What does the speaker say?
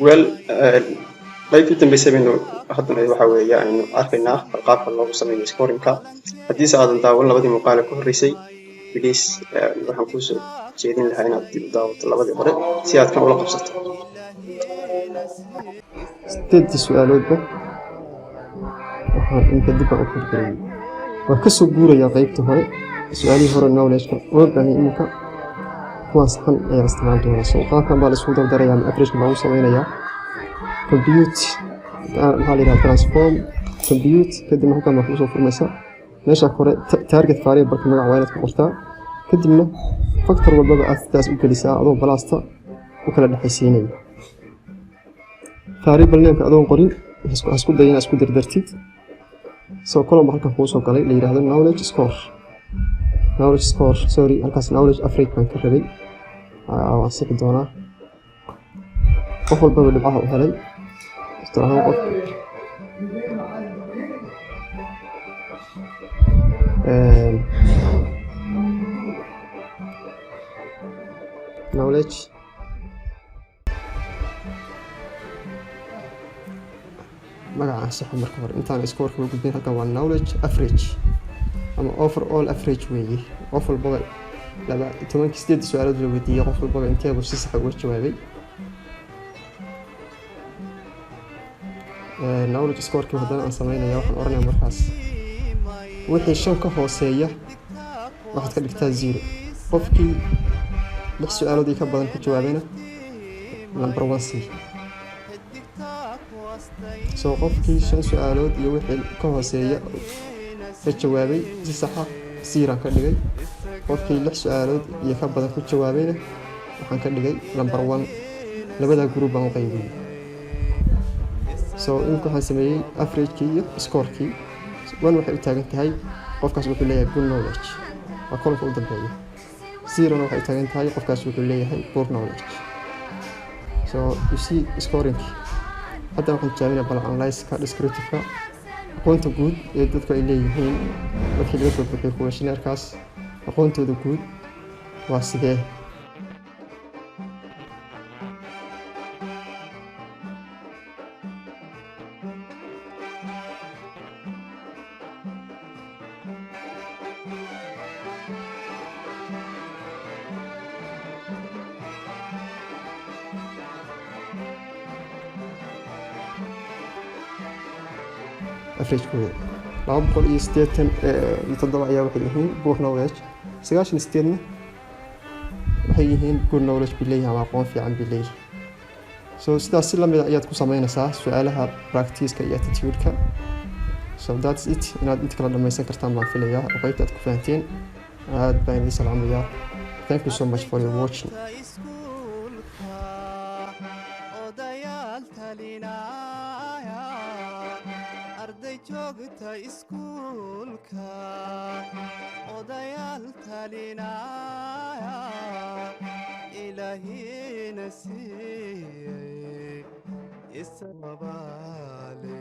Well, qaybtii dambeysay baynu haddana waxa weeye aynu arkaynaa qaabka loogu sameeyo scoringka. Haddiise aadan daawan labadii muuqaale ka horreysay, please, waxaan kuusoo jeedin lahaa inaad dib u daawato labadii hore si aad kan ula qabsato. Sideedii su-aaloodba waxaan inta dib baan u korgeliyey. Waan kasoo guurayaa qaybtii hore, su-aalihii hore knowledge-ka uma baahan iminka, kuwaan saxan ayaan isticmaali doonaa. So qaabkan baa la isugu dardarayaa ama average baan u sameynayaa. Compute, maxaa la yidhaha, transform, compute, kadibna halkan baa kuusoo furmaysa. Meesha kore target variable-ka magaca waa inaad ku qortaa, kadibna factor walbaba aad sidaas u gelisaa adoo plus-ta u kala dhexaysiinaya. Variable nameka adoon qorin ha isku day inaad isku dardartid. So column ba halkan kuu soo galay la yidhaahdo knowledge score, knowledge score, sorry, halkaas knowledge average baan ka rabay. Waan sixi doonaa. Qof walbaba dhibcaha u helay, tusaale ahaan qof knowledge magaca ansaxo marka hore intaan scoreka gudbin. Halkan waa knowledge average ama overall average weeye. Qof walbaba laba tobankii sideed su-aalood la weydiiyey, qof walbaba inteebuu si sax uga jawaabay. Knowledge scoreki haddana aan sameynaya, waxaan oranaya markaas wixii 5 ka hooseeya waxaad ka dhigtaa 0, qofkii lix su-aalood iyo ka badan ka jawaabayna number one c. So qofkii shan su-aalood iyo wixii ka hooseeya ka jawaabay si saxa 0 aan ka dhigay, qofkii lix su-aalood iyo ka badan ku jawaabayna waxaan ka dhigay number one. Labadaa group baan u qaybiyey. So imika waxaan sameeyey averagekii iyo scorekii. One waxay u taagan tahay qofkaas wuxuu leeyahay good knowledge, waa columnka u dambeeya. Zerona waxay u taagan tahay qofkaas wuxuu leeyahay poor knowledge. So you see scoring. Hadda waxaan tijaabinaa bal analysiska descriptive-ka, aqoonta guud ee dadku ay leeyihiin. Markii laga soo bixiyo questionnaire-kaas, aqoontooda guud waa sidee? Averagekooda 287 ayaa waxay yihiin poor knowledge, 98-na waxay yihiin good knowledge bay leeyihin ama aqoon fiican bay leeyihin. So sidaas si lamid a ayaad ku sameynaysaa su-aalaha practice-ka iyo attitude-ka. So that's it. Inaad inta kala dhammaysan kartaan baan filayaa oo qaybta aad ku fahanteen. Aad baan idiin salaamayaa. Thank you so much for your watching. Odayaal talinaya, arday joogta iskuulka, odayaal talinaya, Ilaahina siiyey isabaale.